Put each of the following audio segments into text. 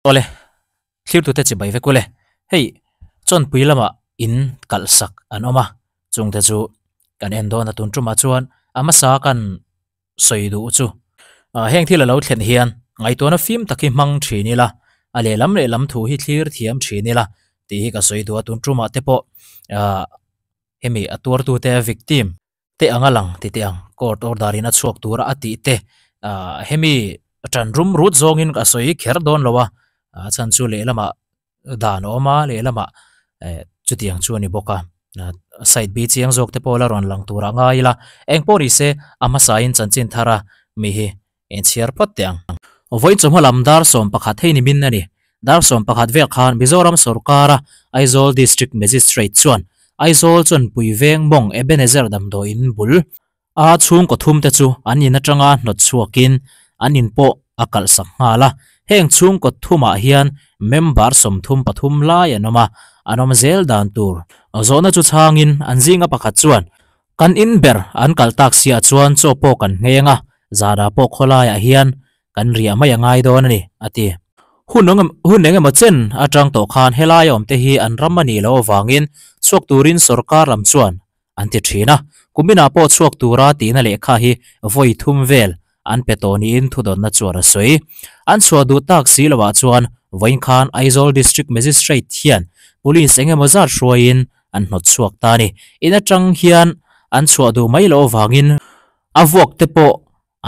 Awle, thlirtute chibai vek ule. Hei, chawnpui lamah in kalh sak an awm a, chungte chu kan en dawn a tun tumah chuan a hmasa kan sawi duh chu. Heng thil a lo thlen hian ngaihtuahna fim tak hi hmang thin ila, a lehlam lehlam thu hi thlir thiam thin ila tih hi ka sawi duh a tun tumah te pawh hemi a tuartute victim te anga lang ti teh ang court order in a chhuak tura a tih te ah hemi tan rum rut zawngin ka sawi kher dawn lo a a chhan chu lehlamah dan a awm a lehlamah eh chutiang chu a ni bawk a side bi chiang zawk te pawh la rawn lang tur a ngai ila engpawh ni se a hmasa in chanchin thar a mi hi Inchhiar phawt teh ang. Vawiin chawhma lam dar 11 hei ni min a ni. Dar 11 vel khan Mizoram sawrkara Aizawl District Magistrate chuan Aizawl chuan Puiveng mawng Ebenezer damdawiin bul a chhungkaw thum te chu an in atanga hnawt chhuakin an in pawh a kalhsak nghal a. Heng chhungkaw thumah hian member 33 lai an awm a, an awm zel dan tur zawhna chu chhangin an zinga pakhat chuan Kan in ber an kal tak siah chuan chaw pawh kan ngheng a, zanah pawh khawlaiah hian kan riah mai a ngai dawn a ni, a ti. Hun hun eng emaw chen atang tawh khan helaia awmte hi an ram a nih loh avangin chhuak turin sorkar lam chuan an ti thin a, kuminah pawh chhuak tura tihna lehkha hi vawi thum vel an pe tawh niin thudawnna chuan a sawi. An chhuah duh tak si loah chuan vawiin khan Aizawl District Magistrate hian Police eng emaw zat hruaiin an hnawt chhuak ta a ni. In atang hian an chhuah duh mai loh avangin a vuak te pawh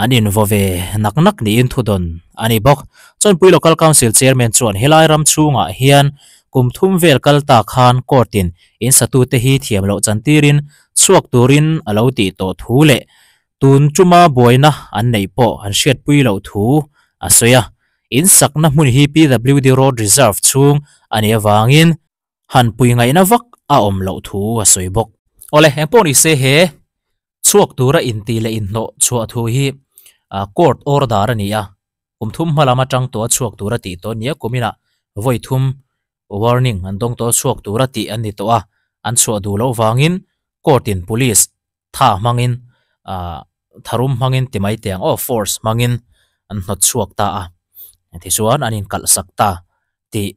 an invaw ve nak nak niin thudawn a ni bawk. Chawnpui Local Council Chairman chuan helai ram chhungah hian kum thum vel kal ta khan court in in satute hi thiam loh chantirin chhuak turin a lo tih tawh thu leh Tun tuma buaina an neih pawh an hriatpui loh thu a sawi a, in sakna hmun hi PWD Road Reserve chhung a nih avangin han pui ngaihna vak a awm loh thu a sawi bawk. Awle, engpawh ni se he chhuak tura intih leh inhnawh chhuah thu hi court order a ni a, kum thum hma lam atang tawh a chhuak tura tih tawh a ni a, kuminah vawi thum warning an dawng tawh a chhuak tura tih an ni tawh a, an chhuah duh loh vangin court in police tha hmangin ah tharum hmangin ti mai teh ang aw force hmangin an hnawt chhuak ta a tichuan an inkalh sak ta tih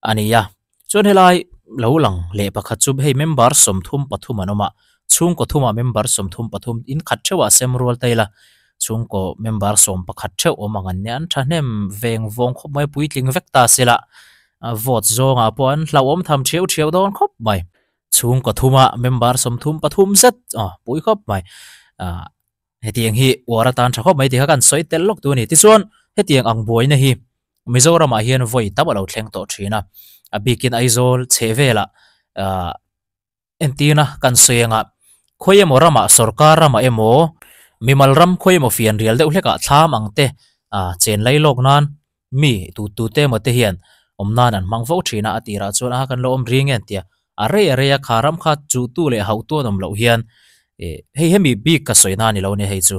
a ni a chuan helai lo lang leh pakhat chu hei member 33 an awm a chhungkaw thumah member 33 in khat theuh ah sem rual ta ila chhungkaw member 11 theuh awm ang an nia an thahnem veng vawng khawp mai puitling vek ta sela vote zawngah pawh an hlauhawm tham thiau thiau dawn khawp mai. Chhungkaw thuma member 33 zet aw pui khawp mai ah hetiang hi uar atan tha khawp mai tih kha kan sawi tel lawk tu a ni. Tichuan hetiang ang buaina hi Mizoramah hian vawi tam a lo thleng tawh thin a, a bikin Aizawl chheh velah ah entirna kan sawi anga khawi emaw ramah sorkar ramah emaw mimal ram khawi emaw fian rial deuh hlekah thlam ang te ah chen lai lawk nan Mi tu tu te emaw te hian awm nan an hmang fo thin a, a tirah chuan a kan lo awm ring em tia a rei a rei a kha ram kha chu tu leh hauh tu an awm loh hian eh hei hemi bik ka sawi na a ni lo nia hei chu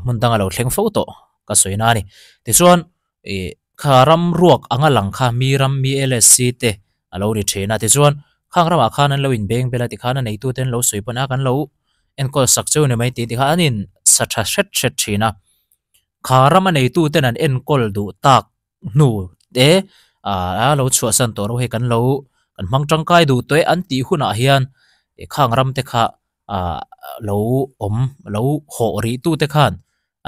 hmun danga lo thleng fo tawh ka sawi na a ni. Tichuan eh kha ram ruak anga lang kha mi ram mi LSC te a lo ni thin a, tichuan khang ramah khan an lo inbeng bel a tikhan a neitu te an lo sawi pawn a kan lo enkawl sak cheu ni mai tih tikhan an in sa tha hret hret thin a. Kha rama neituten an enkawl duh tak hnu te ah lo chhuahsan tawh ro hei kan lo kan hmang tangkai duh tawh e an tih hunah hian khang ram te kha ah lo awm lo hawh rih tu te khan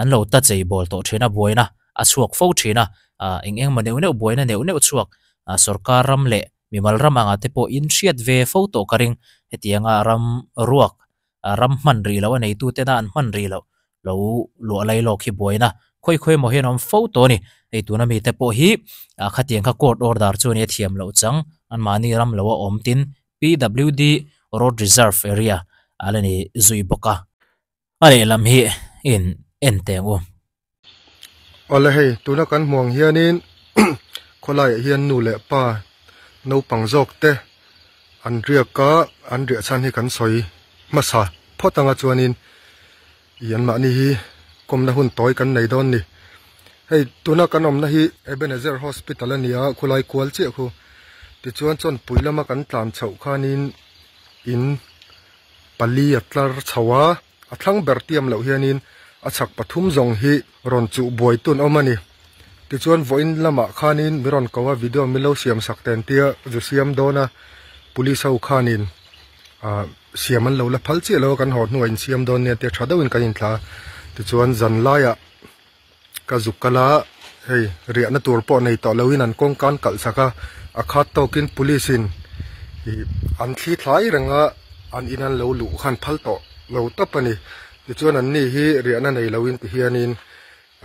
an lo ta chei bawl tawh thin a buaina a chhuak fo thin a ah eng eng emaw neuh neuh buaina neuh neuh chhuak ah sorkar ram leh mimal ram anga te pawh in hriat ve fo tawh ka ring hetianga ram ruak ram hman rih loh a neitute na an hman rih loh lo luah lai lawk hi buaina khawi khawi emaw hian a awm fo tawh a ni. Hei tuna mite pawh hi khatiang kha court order chu a nia thiam loh chang anmahni ram lo a awm tin PWD road reserve area a la ni zui bawk a. A lehlam hi in en teh ang u. Awle hei tuna kan hmuh ang hianin khawlaiah hian nu leh pa naupang zawk te an riak a an riah chhan hi kan sawi hmasa phawt anga chuanin ih an mahni hi kawmna hun tawi kan nei dawn ni hei tuna kan awmna hi Ebenezer Hospital a ni a khulai kual chiah khu tichuan chawnpui lama kan tlan chhoh khanin in pali a tlar chho a. A thlang ber tiam loh hianin a chhak pathum zawng hi rawn chuh buai tun awm a ni. Tichuan vawiin lamah khanin mi rawn ko a video min lo siam sak ten tia zu siam dawn a police ho khanin ah siam an lo la phal chiah lo a kan haw hnuah in siam dawn nia tia tha deuhin kan inthla a tichuan zan laiah ka zuk kal a hei riahna tur pawh nei tawh loin an kawngka an kalh sak a a khat tawkin police in ih an thli thlai reng a an in an lo luh khan phal tawh lo tawp a ni tichuan an ni hi riahna nei loin ti hianin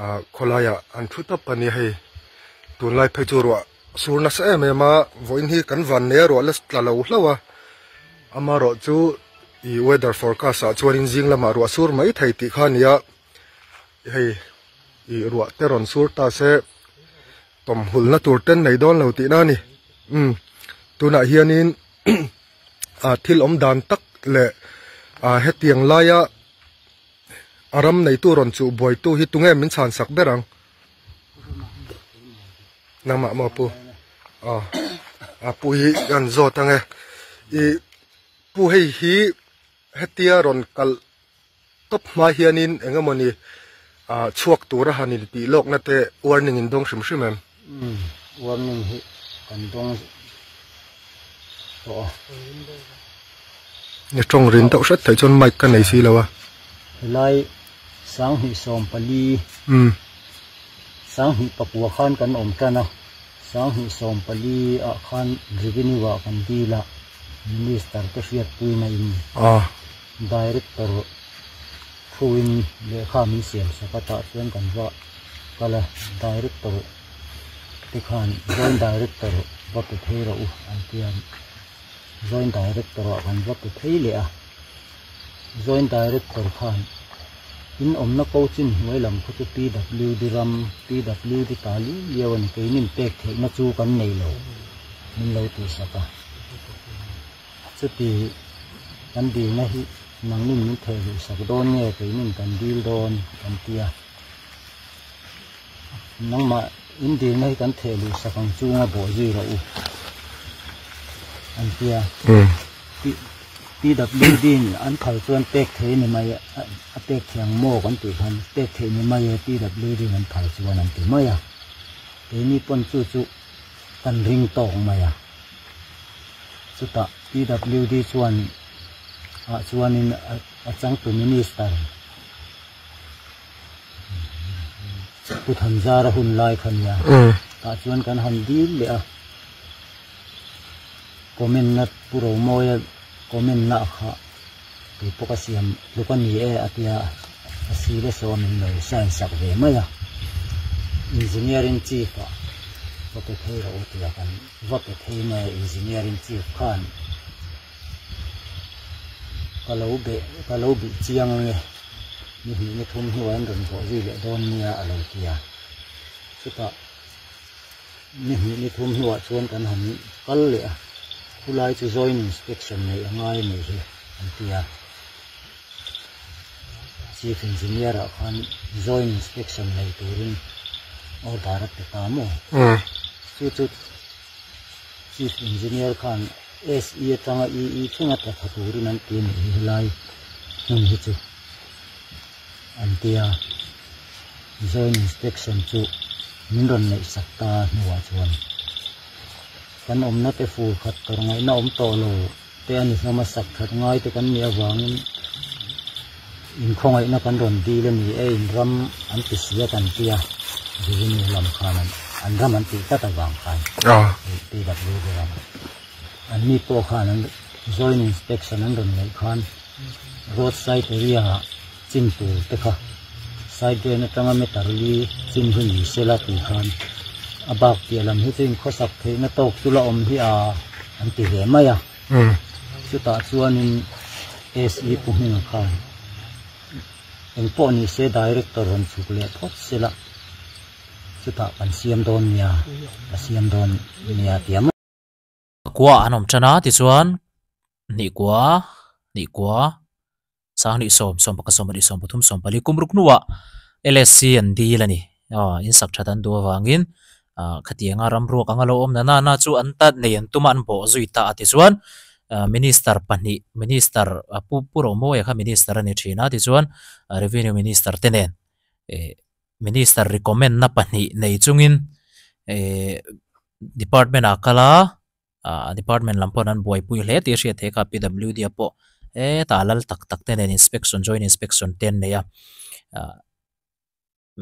ah khawlaiah an thu tawp a ni hei tunlai phei chu ruah sur nasa em em a vawiin hi kan van nei a ruah la tla lo hlauh a amaherawh chu ih weather forecast ah chuanin zing lamah ruah sur mai thei tih kha a ni a. Hei ih ruah te rawn sur ta se tawm hulh na tur ten nei dawn lo tihna a ni umm tunah hianin ah thil awm dan tak leh ah hetiang laia a ram neitu rawn chuh buaitu hi tunge min chhan sak ber ang nangmah maw pu ah a pu hi an zawt ang e ih pu hei hi hetia rawn kalh. Top hma hianin eng emawni ah chhuak tura han intih lawkna te warning in dawng hrim hrim em? Umm warning hi kan dawng tawh a. Ni tawng rin deuh hret theih chuan mic ka nei si lo a. Helai sanghnih sawmpali sanghnih pakua khan kan awm tan a, sanghnih sawmpali ah khan revenue ah kan deal a, minister te hriatpuina in. Director thuin lehkha min siam sak a tah chuan kan va kal a, Director te khan Joint Director va pe phei rawh u an ti a, Joint Director ah kan va pe phei leh a, Joint Director khan in awmna ko chin hnuai lam kha chu PWD ram, PWD ta liu liau a ni, keinin pek theihna chu kan nei lo min lo tih sak a. Chuti kan dilna hi nangnin min theh luh sak dawn nge keinin kan dil dawn kan ti a. Nangmah in dilna hi kan theh luh sak ang chunga bawh zui rawh u an ti a. PWD in an phal chuan pek thei ni mai a pek thei ang maw kan tih khan pek theih ni mai e PWD in an phal chuan an ti mai a. Keini pawn chu chu kan ring tawk mai a. Chutah PWD chuan ah chuanin a changtu Minister Pu Thanzara hun lai kha nia tah chuan kan han dil leh a comment na Pu Romawia comment na kha kei pawh ka siam tluk a ni e a tia a sile saw min lo sign sak ve mai a Engineering Chief ah va pe phei rawh u tia kan Va pe thei mai engineering chief khan ka lo be ka lo bih chiang ange ni hnih ni thum hnuah an rawn bawh zui leh dawn nia a lo ti a chutah ni hnih ni thum hnuah chuan kan han kal leh a khulai chu joint inspection neih a ngai a nih hi an ti a chief engineer ah khan joint inspection nei turin order a pe ta maw chu chu chief engineer khan se atanga ee thlenga tla thla turin an ti a nih hi helai hmun hi chu an tia joint inspection chu min rawn neih sak ta hnuah chuan kan awmna te fur khat tawrh ngaihna awm tawh lo. Te a ni hlawm a, sak that ngai te kan nih avangin inkhawngaihna kan rawn dil a ni e, in ram an ti si a kan ti a, revenue lam khan an ram an tih tlat avang khan PWD ram an mi pawh khan an joint inspection an rawn neih khan road side area ah chin tur te kha side drain atanga meter li chin hi ni sela tih khan a bak piah lam hi chu inkhawsak theihna tawk chu la awm hi a an ti ve mai a chutah chuanin se pu hming khan engpawh ni se director rawn chhuk leh phawt sela chutah kan siam dawn nia ka siam dawn nia tia mai. Kua an awm tan a tichuan hnih kua hnih kua Sanghnih sawm, sawm pakhat, sawm pahnih, sawm pathum, sawm pali kum ruk hnuah LSC an dil a ni. Aw, in sak that an duh avangin ah khatianga ram ruak anga lo awm na na na chu an ta nei an tum a an bawh zui ta a tichuan ah minister pahnih minister Pu Pu Romawia kha minister a ni thin a tichuan revenue minister te nen eh. Minister recommend na pahnih nei chungin eh department ah kal a ah department lam pawh an buaipui hle tih a hriat theih kha P W D ah pawh hetah lal tak tak te nen inspection joint inspection te an nei a ah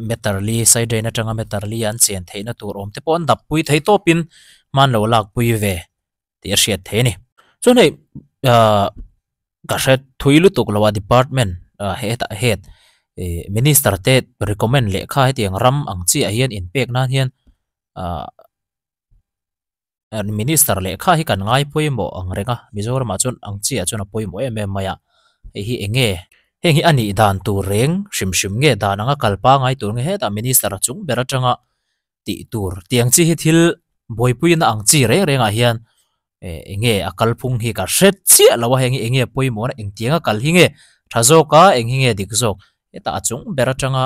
meter li side drain atanga meter li an chen theihna tur awm te pawh an dap pui thei tawpin hman lo lak pui ve tih a hriat theih a ni. Chuan hei ah ka hre thui lutuk lo a department ah hetah het ih minister te recommend lehkha hetiang ram ang chiah hian inpek nan hian ah minister lehkha hi kan ngai pawimawh ang reng a Mizoramah chuan ang chiah chuan a pawimawh em em mai a hei hi eng nge heng hi a nih dan tur reng hrim hrim nge dan anga kal pangai tur nge hetah minister a chung ber atanga tih tur tiang chi hi thil buaipuina ang chi reng reng ah hian eh eng nge a kalphung hi ka hre chiah lo a heng hi eng nge pawimawh na engtiang a kal hi nge tha zawk a eng hi nge dik zawk hetah a chung ber atanga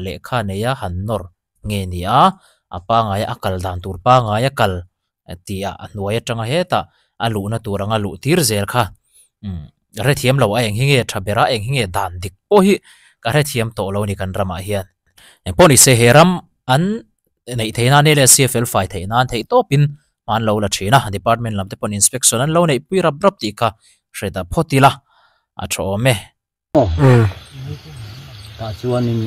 lehkha nei a han nawr nge ni a a pangai a kal dan tur pangai a kal tih ah a hnuai atanga hetah a luhna tur anga luh tir zel kha umm hrethiam lo a eng hi nge tha ber a eng hi nge dan dik pawh hi ka hrethiam tawh lo a ni kan ramah hian engpawh ni se he ram an neih theih nan leh C F L fai theih nan theih tawpin hma an lo la thin a department lam te pawn inspection an lo neih pui rap rap tih kha hre ta phawt ila a tha awm e. Tah chuanin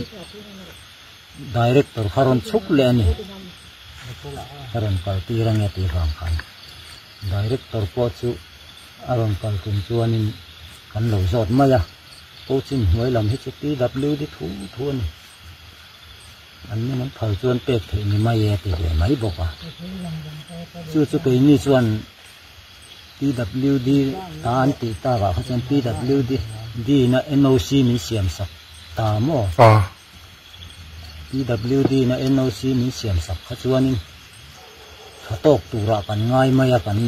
director kha rawn chhuk leh a ni. Ka rawn kal tir ange tih vang khan director pawh chu a rawn kal tum chuanin kan lo zawt mai a. Coaching hnuai lam hi chu PWD thu thu a ni. An ni an phal chuan pek theih ni mai e ti ve mai bawk a. Chu chu keini chuan PWD ta an tih tak ah kha chuan PWD na NOC min siam sak ta maw? PWD na NOC min siam sak kha chuanin tha tawk turah kan ngai mai a kan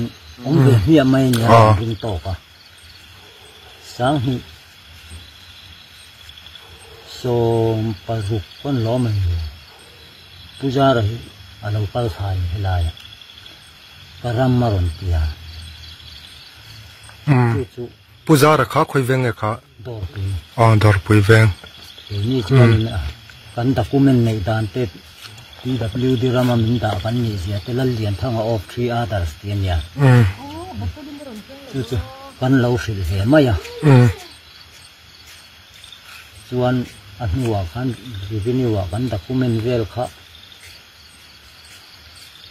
awm ve hmiah mai nia kan ring tawk a. Sanghnih 16 pawn lawm a ni. Pujara hi a lo kal thlai helai ah. Ka ram a rawn ti a. Chu chu. Pu Zara kha khawi veng nge kha? Dawrpui. Aw Dawrpui veng. Keini chuanin kan document neih dan te PWD rama min dah kan nih zia te Lallianthanga of three others tih a nia. Chu chu kan lo hrilh ve mai a. Chuan a hnuah khan revenue ah kan document vel kha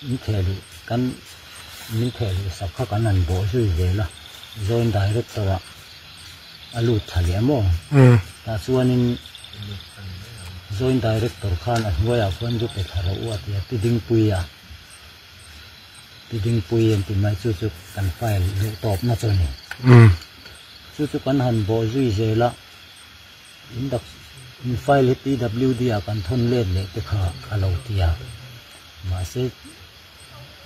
Min theh luh kan min theh luh sak kha kan han bawh zui zel a joint director ah a lut tha leh maw tah chuanin joint director khan a hnuaiah khuan zu pe thla rawh u a ti a pi dingpui a pi dingpui an ti mai chu chu kan file luh tawpna chu a ni chu chu kan han bawh zui zel a. In dak in file hi PWD ah kan thawn let leh te kha a lo ti a, mahse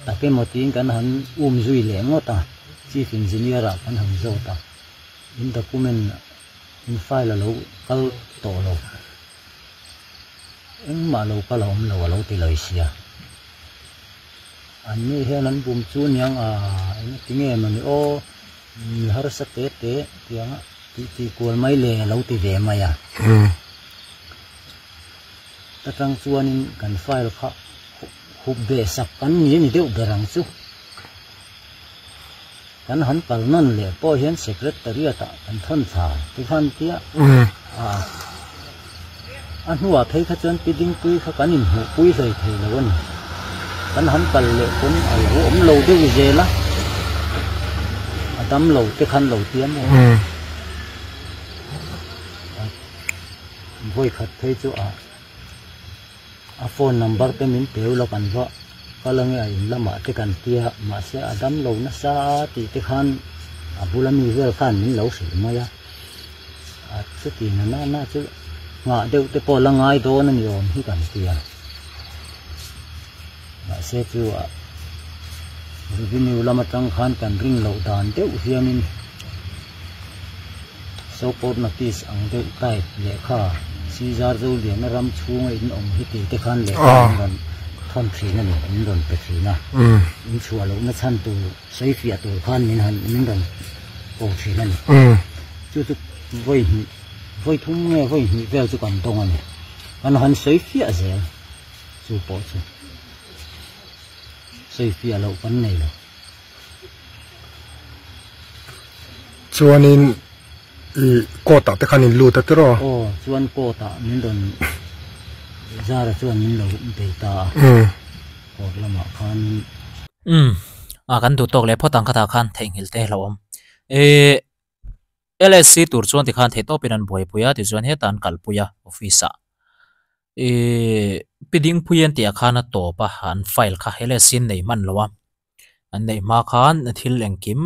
tak emaw tiin kan han um zui leh ngawt a, Chief Engineer ah kan han zawt a, in document in file a lo kal tawh lo, engmah lo kal a awm lo a lo ti lawi sia. An ni hian an bum chu niang a engati nge mawni aw mi harsa te te tiang a. Tih tih kual mai le a lo ti ve mai a. Ta tang chuanin kan file kha hup beh sak kan ni a ni deuh ber ang chu. Kan han kal nawn leh pawh hian secretariat ah kan thawn thla ti khan tia a a hnuah phei kha chuan pi dingpui kha kan inhmuh pui hlei thei lo a ni. Kan han kal leh pawn a lo awm lo deuh zel a, a dam lo te khan lo ti a maw? Vawi khat phei chu a a phone number te min peu la kan va kal ange a in lamah te kan tia mahse a dam lo nasa tih te khan a bula mi vel khan min lo hrilh mai a. A chuti na na na chu nghah deuh te pawh la ngai dawn a ni awm hi kan ti a mahse chu a revenue lam atang khan kan ring loh dan deuh hianin support notice ang deuh type lehkha Caesar Zoliana ram chhunga in awm hi tih te khan lehkha an rawn thawn thin a ni min rawn pe thin a in chhuah lohna chhan tur Sawifiah tur khan min han min rawn ko thin a ni. Chu chu vawi hnih, vawi thum nge vawi hnih vel chu kan dawng a ni. Kan han sawi fiah zel chu pawh chu sawi fiah loh kan nei lo. Chuanin i court ah te khan in lut a tiraw? Aw chuan court ah min rawn Zara chuan min lo bei ta a, court lamah khan. Umm a kan duh tawk leh phawt ang khatah khan theihnghilh te hlauh awm. Ehh LSC tur chuan tikhan theihtawpin an buaipui a tichuan hetah an kalpui a office ah. Ehh Pi Dingpui an tih ah khan a tawp a an file kha LSC an nei hman lo a. An neih hma khan thil engkim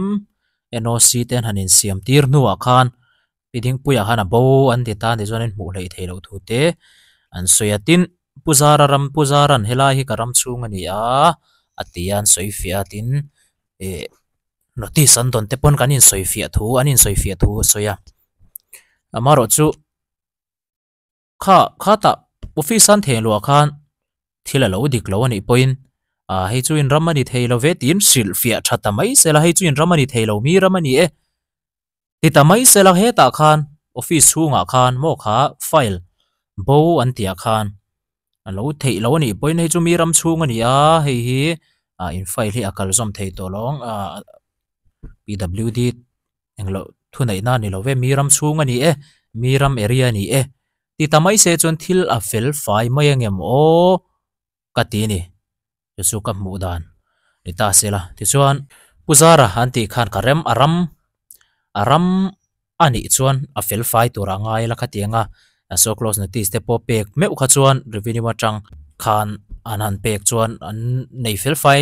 NOC te an han insiam tir hnuah khan Pi Dingpuiah khan a bo an ti ta tichuan an hmuh hleih theih loh thu te an sawi a. Tin, Pu Zara ram Pu Zara'n helai hi ka ram chhung a ni a a ti a an sawi fiah a tin ih notice an dawn te pawn kan insawi fiah thu an insawi fiah thu a sawi a. Amaherawhchu. Kha khatah office an theh luah khan thil a lo dik lo a nih pawhin ah hei chu in ram a ni thei lo ve tiin hrilh fiah tha ta mai se la hei chu in ram a ni thei lo mi ram a ni e ti ta mai se la hetah khan office chhungah khan maw kha file bo an tih ah khan a lo theih lo a nih pawhin hei chu mi ram chhung a ni a hei hi ah in file hi a kal zawm thei tawh lo ang ah P_W_D. Englo thuneihna a ni lo ve, mi ram chhung a ni e, mi ram area a ni e ti ta mai se chuan thil a fel fai mai angem aw ka ti a ni. Chu chu ka hmuh dan ni ta se la. Tichuan Pu Zara an tih khan ka rem a ram a ram a nih chuan a fel fai tur a ngai la khatiang a, so close notice te pawh pek meuh kha chuan revenue atang khan an han pek chuan an nei fel fai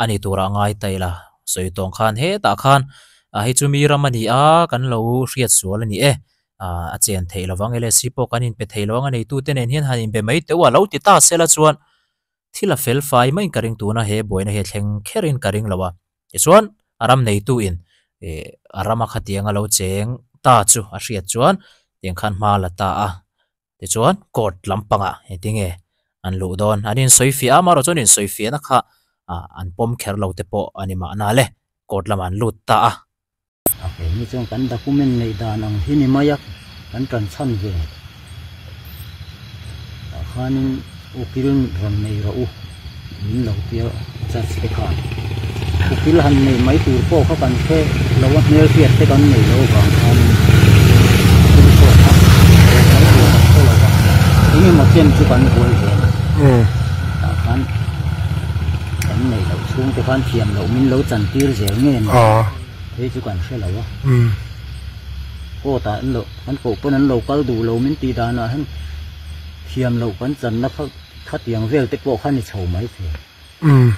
a ni tur ah ngai ta ila sawi tawng khan hetah khan ah hei chu mi ram a ni a kan lo hriat sual a ni e ah a chen theih lovang LSC pawh kan inpe thei lo ang a neitu te nen hian han inbe mai teuh a lo ti ta sela chuan thil a fel fai maiin ka ring tuna he buaina hi a thleng kherin ka ring lo a tichuan a ram neitu in ih a rama khatiang a lo cheng ta chu a hriat chuan tiang khan hma la ta a. Tichuan court lampangah engtinge an luh dawn an insawi fiah a, amaherawh chuan insawi fiahna kha an pawm kher lo te pawh a ni mahna le, court lamah an lut ta a. A keini chuan kan document neih dan ang hi ni mai a, kan tan chhan ve tah khanin ukil rawn nei rawh u min lo tia judge te khan ukil han nei mai tur pawh kha kan hre lo a hmelhriat te kan nei lo vang khanin ukil pawh kha nei mai tur kan hre lo va engemaw chen chu kan buai ve a ni tah khan kan neih loh chhung te khan thiam loh min lo chan tir zel nge ni phei chu kan hre lo a court ah an lo kan koh pawn an lo kal duh lo min tih danah hian thiam loh kan channa kha. Khatiang vel te pawh kha ni chho mai thei. Umm.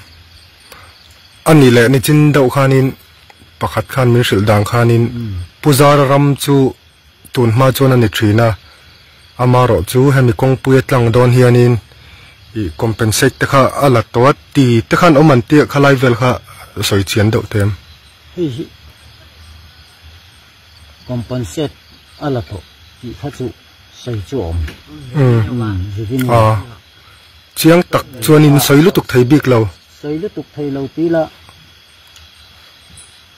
A nih leh nichin deuh khanin pakhat khan min hrilh dan khanin Pu Zara ram chu tun hma chuan a ni thin a, amaherawh chu hemi kawngpui a tlang dawn hianin ih compensate te kha a la tawh a ti te khan awm an tia khalai vel kha sawi chian deuh tem. Hei hi compensate a la tawh tih kha chu Sawi chu a awm. Umm. Aa. Chiang tak chuanin sawi lutuk thei bik lo. Sawi lutuk thei lo ti la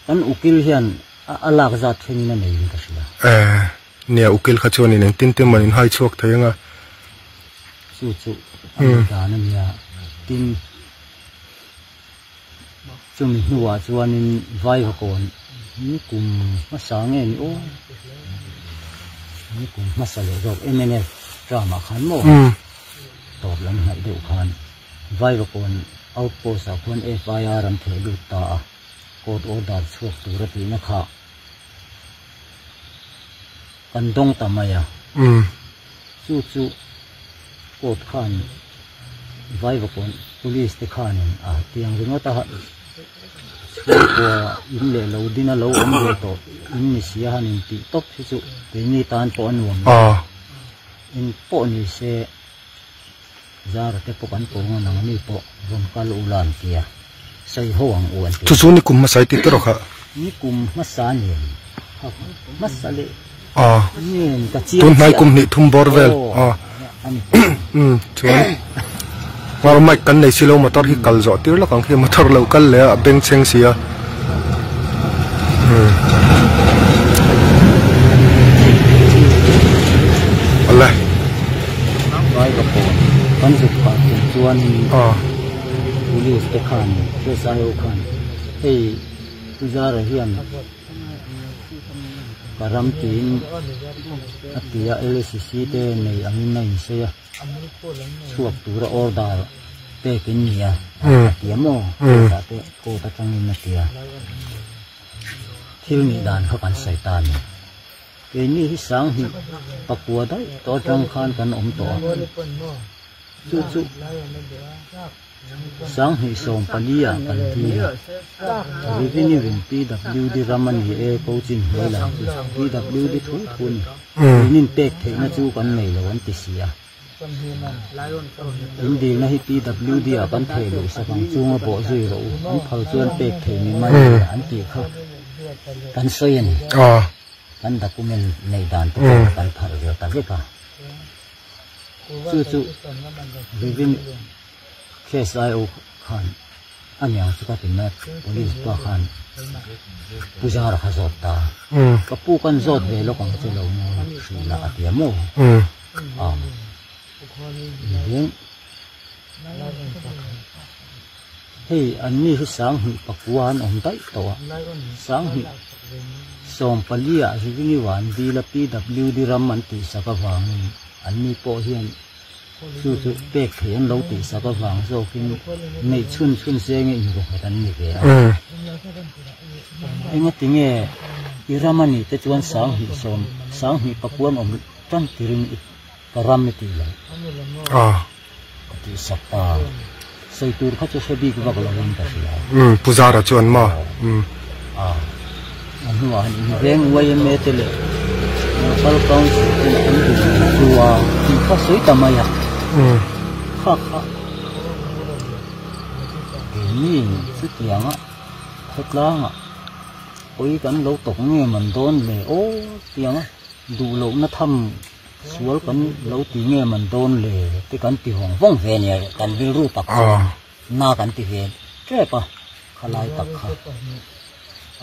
kan ukil hian a lak zat thlengin a nei in ka hria. Eh, nia ukil kha chuanin engtin te maw in hai chhuak thei anga. Chu chu a ni dan a nia. Tin, chumi hnuah chuanin Vaivakawn ni kum hmasa nge ni aw ni kum hmasa leh zawk mnf term ah khan maw tawp lam hnaih deuh khan Vaivakawn outpost ah khuan FIR an theh lut ta a court order chhuak tur a tihna kha kan dawng ta mai a chu chu court khan Vaivakawn police te khanin a tiang ringawt a chhungkua in leh lo din a lo awm ve tawh in ni si a han in tih tawp hi chu keini tan pawh a nuam lo in pawh ni se zara te pawh kan pawng a nangni pawh rawn kal ula an ti a sawi ho ang u an ti a. Chu chu ni kum hmasa i tih te rawh kha. Ni kum hmasa nen hmasa leh. A tun hnai kum hnih thum bawr vel a umm chuan ngar mic kan nei silo motor hi kal zawh tir lawk ang khi motor lo kal leh a beng chheng si a umm awle. Kan zuk phah tum chuanin police te khan SIO khan hei Pu Zara hian ka ram tiin a ti a LACC te nei angin a insawi a chhuak tura order pek in ni a a ti a maw court ah te court atangin a ti a thil nih dan kha kan sawi ta a ni. Keini hi sanghnih pakua daih tawh atang khan kan awm tawh a, chu chu 2014 ah kan dil a, Revenue in PWD ram a ni e ko chin hnuai lam chu PWD thu thu a ni, keinin pek theihna chu kan nei lo an ti si a, in dilna hi PWD ah kan theh luh sak ang chunga bawh zui rawh u, an phal chuan pek theih ni mai an tih kha kan sawi a ni. Kan document neih dan te pawh kan pharh ve ta vek a, chu chu Revenue KSIO khan a niang chu ka ti mai a, police pa khan Pu Zara kha zawt ta a, ka pu kan zawt ve lawk ang che lo maw hrilh a a ti a maw? Aw engveng Hei an mi hi 2009 an awm daih tawh a, 2014 ah revenue ah an dil a PWD ram an tihsak avangin an mi pawh hian chu chu pek theih an lo tihsak avang zawkin neih chhun chhun se nge inruahmut an ni ve a. Engatinge i ram a nih te chuan 2010 2009 an awm tan tirin i ka ram i tih loh. Ka tih sak ta. Sawi tur kha chu hre bik vak lo in ka hria. Umm Pu Zara chuan maw? Umm. A a hnuah han inveng YMA te leh Local Council ten an duh lo chu a tih kha sawi ta mai a. Umm. Kha kha keini chutianga khawtlanga pawi kan lo tawk nge man dawn le aw tianga duh lohna tham Sual kan lo ti nge man dawn le te kan ti vawng vawng ve nia kan rilru tak chuan na kan ti ve tep a, khalai tak kha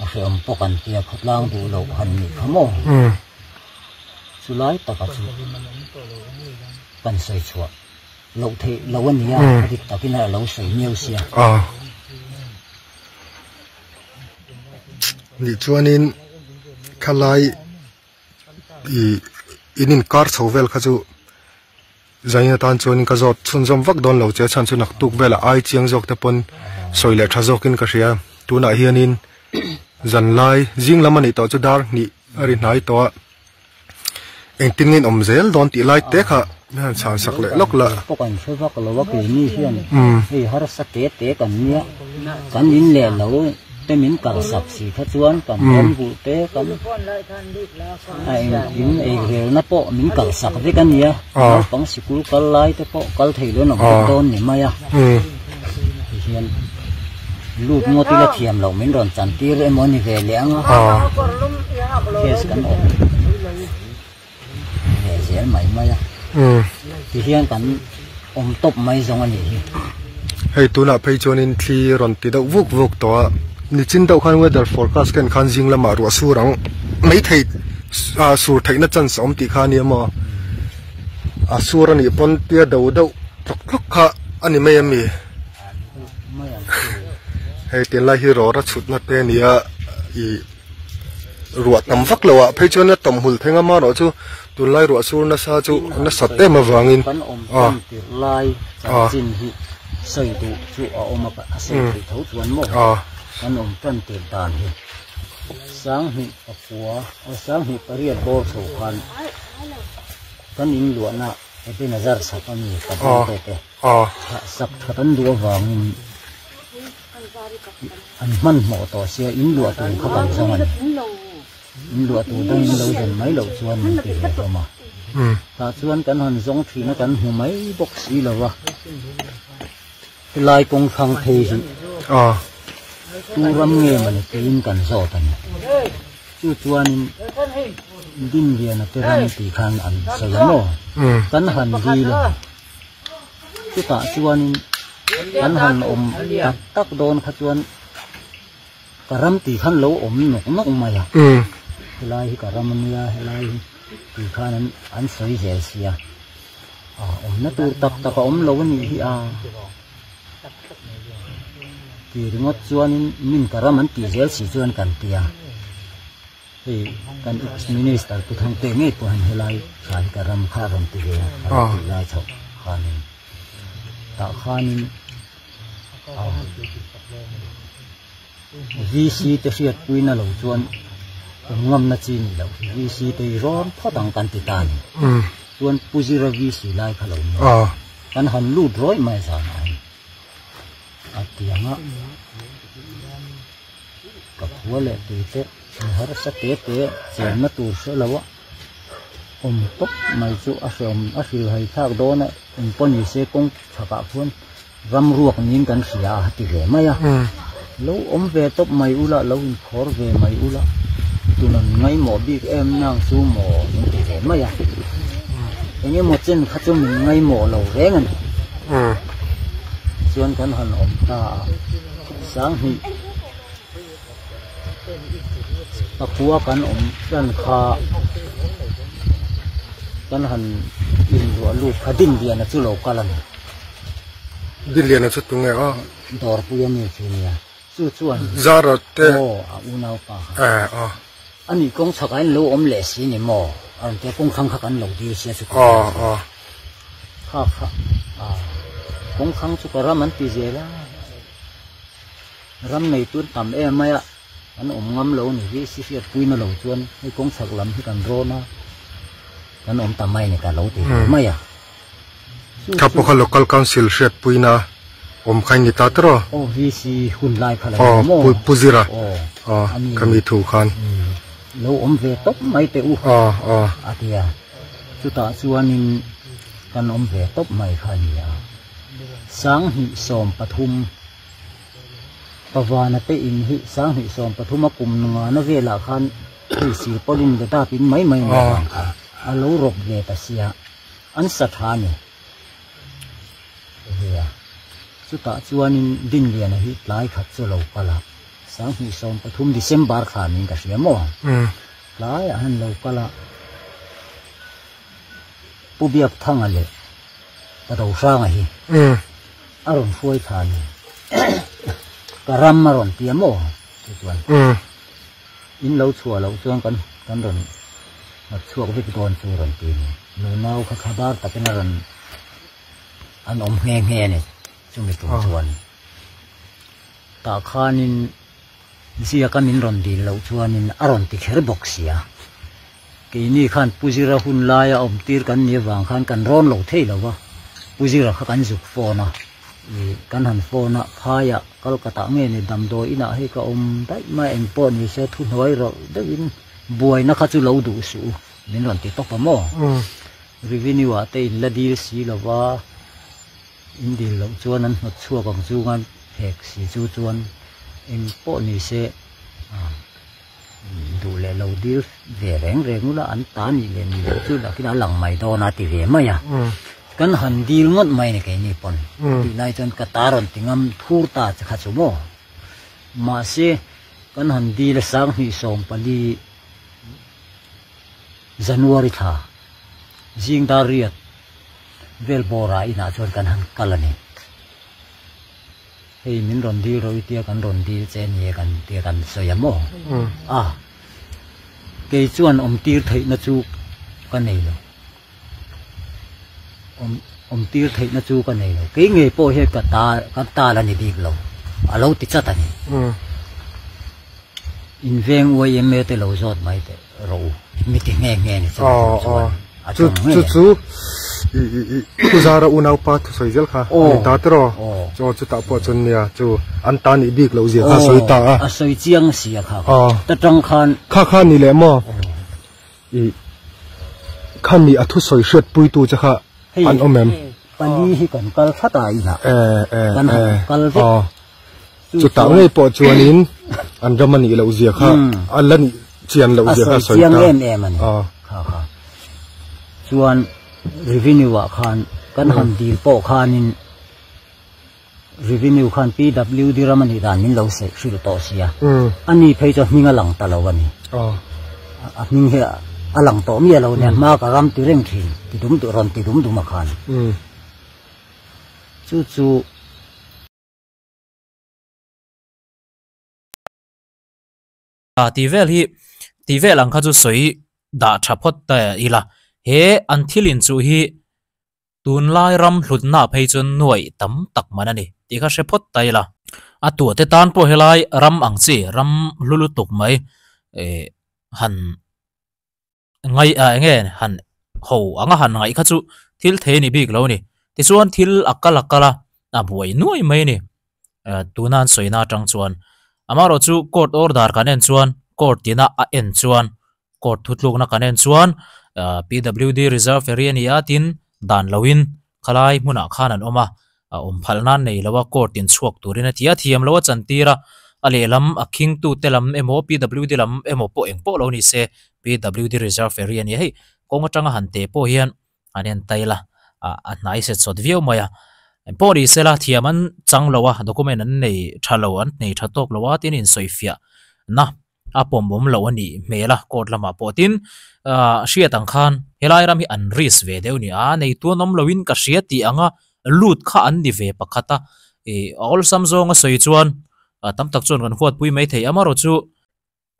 a hreawm pawh kan tia khawtlang duh loh han nih kha maw? Chulai taka chu kan sawi chhuah loh theih loh a nia, a dik takin a lo sawi miau sia. Nih chuanin khalai. Ih in inkar chho vel kha chu zain atan chuanin ka zawt chhunzawm vak dawn lo che a chhan chu naktuk velah ai chiang zawk te pawn sawi leh tha zawkin ka hria tunah hianin zan lai zing lam a nih tawh chu dar hnih a ri hnai tawh a engtin nge in awm zel dawn tih lai te kha min han chhan sak leh lawk la. Pawh kan hre vak lo a keini hian hei harsa te te kan nia kan in leh lo. Te min kalsak si kha chuan kan ram buh te kan a engkim ei relna pawh min kalsak vek a nia naupang sikul kal lai te pawh kal thei lo an awm vek dawn ni mai a tihian lut ngawt ila thiam loh min rawn chan tir emaw ni ve leh ang a case kan awm ve zel mai mai a tihian kan awm tawp mai zawng a nih hi. Hei tunah phei chuanin thli rawn ti deuh vuk vuk tawh a, nichin deuh khan weather forecast ken khan zing lamah ruah sur ang maithei ah sur theihna chance a awm tih kha a nia maw a sur a nih pawn tia do deuh tlawk tlawk kha a ni mai a mi hei tunlai hi rawra chhutna te a ni a ih. Ruah tam vak lo ah phei chuan a tam hul theng a marawh chu tunlai ruah sur nasa chu nasat em avangin kan awm tan tirh lai chanchin hi sawi duh chu a awm a a sawi theih tho chuan maw kan awm tan tirh dan hi 2009 aw 2008 bawr chho khan kan in luahna Ebenezer sak a mi ka bawr te te sak that an duh avangin. An hmanhmawh tawh sia in luah tur kha kan zawng a ni. In luah tur dang in lo zawn mai loh chuan min ti ve hlawm a. Tah chuan kan han zawng thin a kan hmu mai bawk si lo a. Helai kawng thlang phei hi tu ram nge mawni tiin kan zawt a ni. Chu chuanin Dinliana te ram tih khan an sawi a maw? Kan han dil a ni. Chutah chuanin kan han awm tak tak dawn kha chuan ka ram tih khan lo awm nawk nawk mai a, helai hi ka ram a nia helai hi tih khan an sawi zel sia. Awmna tur tak tak a awm lo a nih hi a ti ringawt chuanin min ka ram an tih zel si chuan kan ti a hei kan ex minister pu Thangte ngei pawh hian helai khan ka ram kha a rawn ti ve a a rawn tih lai chhoh khanin tah khanin VC te hriatpuina lo chuan awm ngamna chi nih loh hi VC te hi rawn phawt ang kan ti ta a ni. Chuan Pu Zira VC lai kha lo ni a, kan han lut rawih mai zanah hian a tiang a, ka khua leh tui te mi harsa te te chenna tur hre lo a awm tawp mai chu a hreawm a hrilhai thlak dawn a, engpawh ni se kawng chhakah khuan Ram ruak niin kan hria a ti ve mai a, lo awm ve tawp mai ula, lo inkhawr ve mai ula, tunan ngaimawh bik em nang chu maw min ti ve mai a, eng emaw chen kha chu min ngaimawh lo reng a ni. Chuan kan han awm ta a, Sanghnih pakhua kan awm hlan kha kan han inruah lut kha Dinliana chu lo kal a ni. Dinliana chu tunge a? Dawrpui a mi chu nia. Chu chuan. Zara te. Aw, a unau pa kha. Eh, a. Ani kawng chhakah in lo awm leh si ni maw? A rawn tia kawng khang kha kan lo dil sia chu. A, a. Kha kha, a. Kawng khang chu ka ram an ti zel a. Ram nei tun tam em mai a, an awm ngam lo ni hi si hriatpuina lo chuan hei kawng chhak lam hi kan rawn a, kan awm ta mai ni ka lo ti ve mai a. Kha pawh kha Local Council hriatpuina awm kha in ni ta tawrh aw. Aw VC hun lai kha lo ni maw? Aw Pu Zira aw kha mi thu khan. Lo awm ve tawp mai teh u. Aw aw. A ti a, chutah chuanin kan awm ve tawp mai kha a ni a. 2013 Pavana te in hi 2013 a kum ngana velah khan hei silpaulin le dap in mai mai mai vang kha a lo rawp ve ta sia. An sa tha a ni. Ve a. Chutah chuanin Dinliana hi tlai khat chu lo kal a, 2013 December thla niin ka hria maw? Tlaiah han lo kal a, Pu Biakthanga leh Pa Dohranga hi a rawn hruai thla a ni. Ka ram a rawn ti a maw? Chu chuan in lo chhuah loh chuan kan kan rawn hnawt chhuak vek dawn chu rawn ti a ni. Nunau kha thlabar takin a rawn an awm nghe nghe a ni chumi tum chuan. Tah khanin ziaka min rawn dil loh chuanin a rawn ti kher bawk si a. Keini khan Pu Zira hun laia awm tir kan nih avang khan kan rawn lo thei lo va, Pu Zira kha kan zuk phone a, ih kan han phone a, phaiah Kolkata nge ni damdawi inah hei ka awm daih mai eng pawh ni se thuhnuai rawh deuhin buaina kha chu lo duh suh u min rawn ti tawp a maw? Revenue ah te in la dil si lo va, in dil loh chuan an hnawt chhuak ang chu ngan phek si chu chuan eng pawh ni se ah. Duh leh lo dil ve reng reng ula an ta nih leh nih loh chu lakin a lang mai dawn a ti ve mai a. Kan han dil ngawt mai ni keini pawn. Tih lai chuan ka ta rawn ti ngam thur ta che kha chu maw. Mahse kan han dil a 2014 January thla zing dar riat vel bawrah inah chuan kan han kal a ni. Hei min rawn dil rawh i tia kan rawn dil che nia kan tia kan sawi a maw? A, kei chuan awm tir theihna chu ka nei lo. Awm awm tir theihna chu ka nei lo. Kei ngei pawh hian ka ta ka ta la ni bik lo. A lo ti chat a ni. In veng YMA te lo zawt mai teh rawh u. Mi ti nghe nghe ni chu chuan a chu chu chu i i i thu zara unaupa thusawi zel kha ani ta tiraw chaw chu tah pawh chuan nia chu an ta nih bik loh zia kha sawi ta a a sawi chiang sia kha ta tang khan kha kha ni leh maw i kha mi a thusawi hriat pui tu che kha an awm em pali hi kan kal thlat a ina kan kal vek Chutah ngei pawh chuanin an ram a nih loh zia kha a la nih chian loh zia kha a sawi ta. A sawi chiang em em a ni. Kha kha. Chuan revenue ah khan kan han dil pawh khanin revenue khan PWD ram a nih dan min lo hrilh tawh sia. Ani phei chu a hming a lang ta lo a ni. A hming hi A lang tawh miah lo nen hma ka ram ti reng thin ti dum duh rawn ti dum dum a khan. Chu chu. A tih vel hi tih vel ang kha chu sawi dah tha phawt ta ila. He an thil inchuh hi tunlai ram hlutna phei chuan nuaih tam tak man a ni tih kha hre phawt ta ila. A tuahte tan pawh helai ram ang chi ram hlu lutuk mai eh han ngai ah eng nge han ho anga han ngaih kha chu thil thei a ni bik lo a ni. Tichuan thil a kal a kal a, a buai nuai mai a ni. Tuna an sawina atang chuan amaherawh chu court order kan en chuan court tina a en chuan court thutlukna kan en chuan P_W_D reserve area a ni a tin dan loin khalai hmunah khan an awm a, a awm phalh nan nei lo a court in chhuak turin a ti a, thiam lo a chantir a, a lehlam a khingtu te lam emaw P_W_D lam emaw pawh eng pawh lo ni se P_W_D reserve area a ni a, hei kawng atanga han teh pawh hian an en tail a, a hnai set sawt viau mai a, engpawh ni sela thiam an chang lo a, document an nei tha lo an nei tha tawk lo a tin insawifiah na a pawm awm loh a nih hmel a court lamah pawh tin ah hriat ang khan helai ram hi an risk ve deuh a ni a neitu an awm loin ka hria tih anga lut kha an ni ve pakhat a ih a awlsam zawnga sawi chuan tam tak chuan kan huatpui mai thei amaherawh chu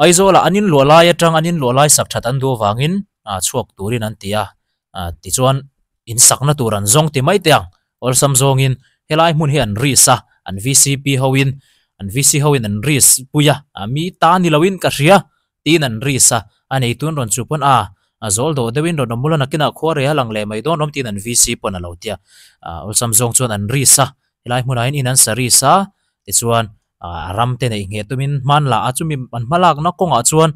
Aizawlah an inluah lai atang an inluah lai sak that an duh avangin ah chhuak turin an ti a ah tichuan in sakna tur an zawng ti mai teh ang awlsam zawngin helai hmun hi an risk a an V_C_P hoin an V_C hoin an risk pui a ah mi ta ni loin ka hria tiin an risk a a neitun rawn chu pawn ah a zawl dawh deuhin rawn awm mul a nakinah khua rei a lang leh mai dawn awm tiin an V_C pawn a lo ti a ah awlsam zawng chuan an risk a helai hmunah hian in an sa risk a tichuan a ram te neih ngheh tumin hman lah a chumi an hma lakna kawngah chuan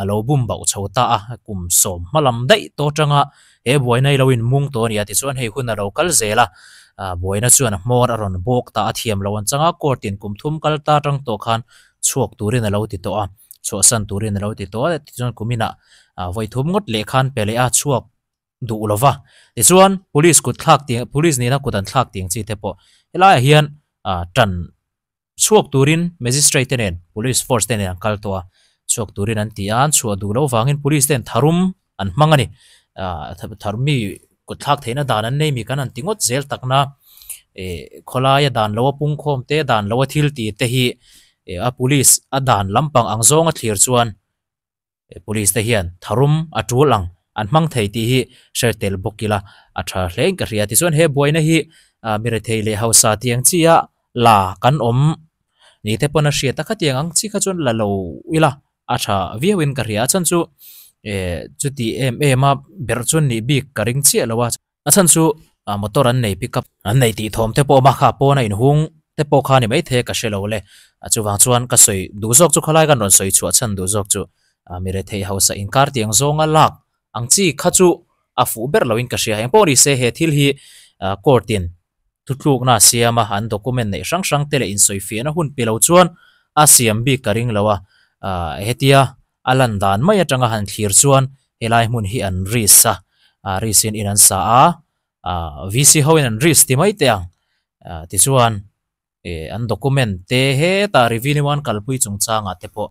a lo bum bauh chho ta a kum sawm hma lam daih tawh atanga he buaina hi lo inmung tawh a ni a tichuan hei hun a lo kal zel a buaina chuan a hmawr a rawn bawk ta a thiam lo an chang a court in kum thum kal ta atang tawh khan chhuak turin a lo ti tawh a chhuahsan turin a lo ti tawh a tichuan kum inah vawi thum ngawt leh khan pe leh a chhuak duh lo va tichuan police kut thlak tih police nena kut an thlak tih ang chi te pawh helaiah hian ah tan chhuak turin magistrate te nen police force te nen an kal tawh a chhuak turin an ti a an chhuah duh loh vangin police ten tharum an hmang a ni ah tharmi kut thlak theihna dan an nei mi kan han ti ngawt zel takna eh khawlaia dan lo a pungkhawm te dan lo a thil tih te hi eh a police a dan lampang ang zawnga thlir chuan. Police te hian tharum a tul ang an hmang thei tih hi hre tel bawk ila a tha hle in ka hria. Tichuan he buaina hi mirethei leh hausa tiang chi a la kan awm ni te pawn a hriat a khatiang ang chi kha chuan la lo ila a tha viau in ka hria. A chhan chu chuti em em a berh chuan nih bik ka ring chiah lo a. A chhan chu motor an nei pick up an nei tih thawm te pawh awm a kha pawn a inhung te pawh kha ni maithei ka hre lo le. Chuvang chuan ka sawi duh zawk chu khalai kan rawn sawi chhuah chhan duh zawk chu mi rethei hausa inkar tiang zawnga lak ang chi kha chu a fuh ber loin ka hria. Engpawh ni se he thil hi court in thutlukna a siam a, an document neih hrang hrang te leh insawifiahna hun pe lo chuan a siam bik ka ring lo a, hetia a lan dan mai atanga han thlir chuan helai hmun hi an risk a, risk in in an sa a, V_C ho in an risk ti mai teh ang, tichuan an document te hetah revenue an kalpui chungchangah te pawh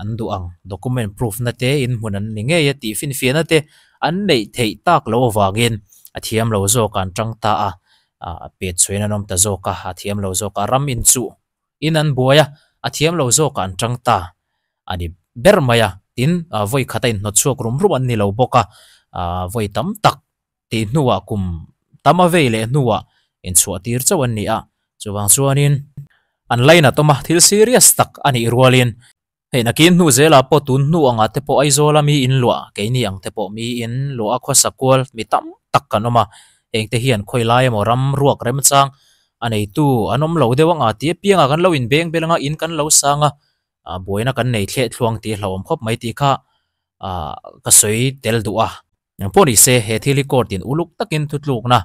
an duh ang document proof na te in hmun an ni ngei a tih finfiahna te an neih theih tak loh avangin a thiam lo zawk an tang ta a, pet chhuain an awm ta zawk a, a thiam lo zawk a ram inchuh in an buai a, a thiam lo zawk an tang ta a ni ber mai a, tin vawi khat a inhnawt chhuak rum rum an ni lo bawk a, vawi tam tak tih hnuah kum tam a vei leh hnuah inchhuah tir chauh an ni a, chuvang chuanin an lainat awm a, thil serious tak a nih rualin hei nakin hnu zelah pawh tun hnu angah te pawh Aizawla mi inluah keini ang te pawh mi inluah a khawsa kual mi tam tak kan awm a, hengte hian khawi lai emaw ram ruak remchang a neitu an awm lo deuh anga tih apiangah kan lo inbeng bel anga in kan lo sang a, buaina kan nei thleh thluang tih hlauhawm khawp mai tih kha ka sawi tel duh a. Engpawh ni se, he thil hi court in uluk takin thutlukna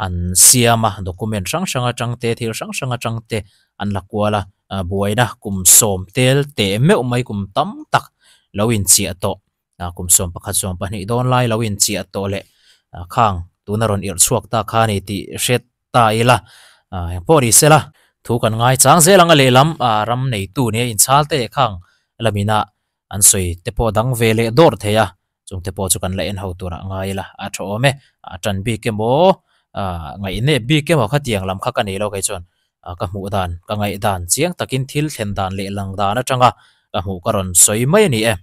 an siam a, document hrang hrang atang te, thil hrang hrang atang te an la kual a, buaina kum sawm tel teh meuh mai kum tam tak lo inchiah tawh, kum 11 12 dawn lai lo inchiah tawh leh khang tuna rawn irh chhuak ta kha a ni tih hre ta ila, engpawh ni sela thu kan ngai chang zel ang a lehlam ram neitu nia inchhal te leh khang lamina an sawi te pawh dang ve leh dawr thei a. Chungte pawh chu kan la en ho turah ngai ila a tha awm e. A tan bik emaw ah ngaihnep bik emaw khatiang lam kha ka nei lo kei chuan ah ka hmuh dan ka ngaih dan chiang takin thil thlen dan leh lang dan atanga ka hmuh ka rawn sawi mai a ni e.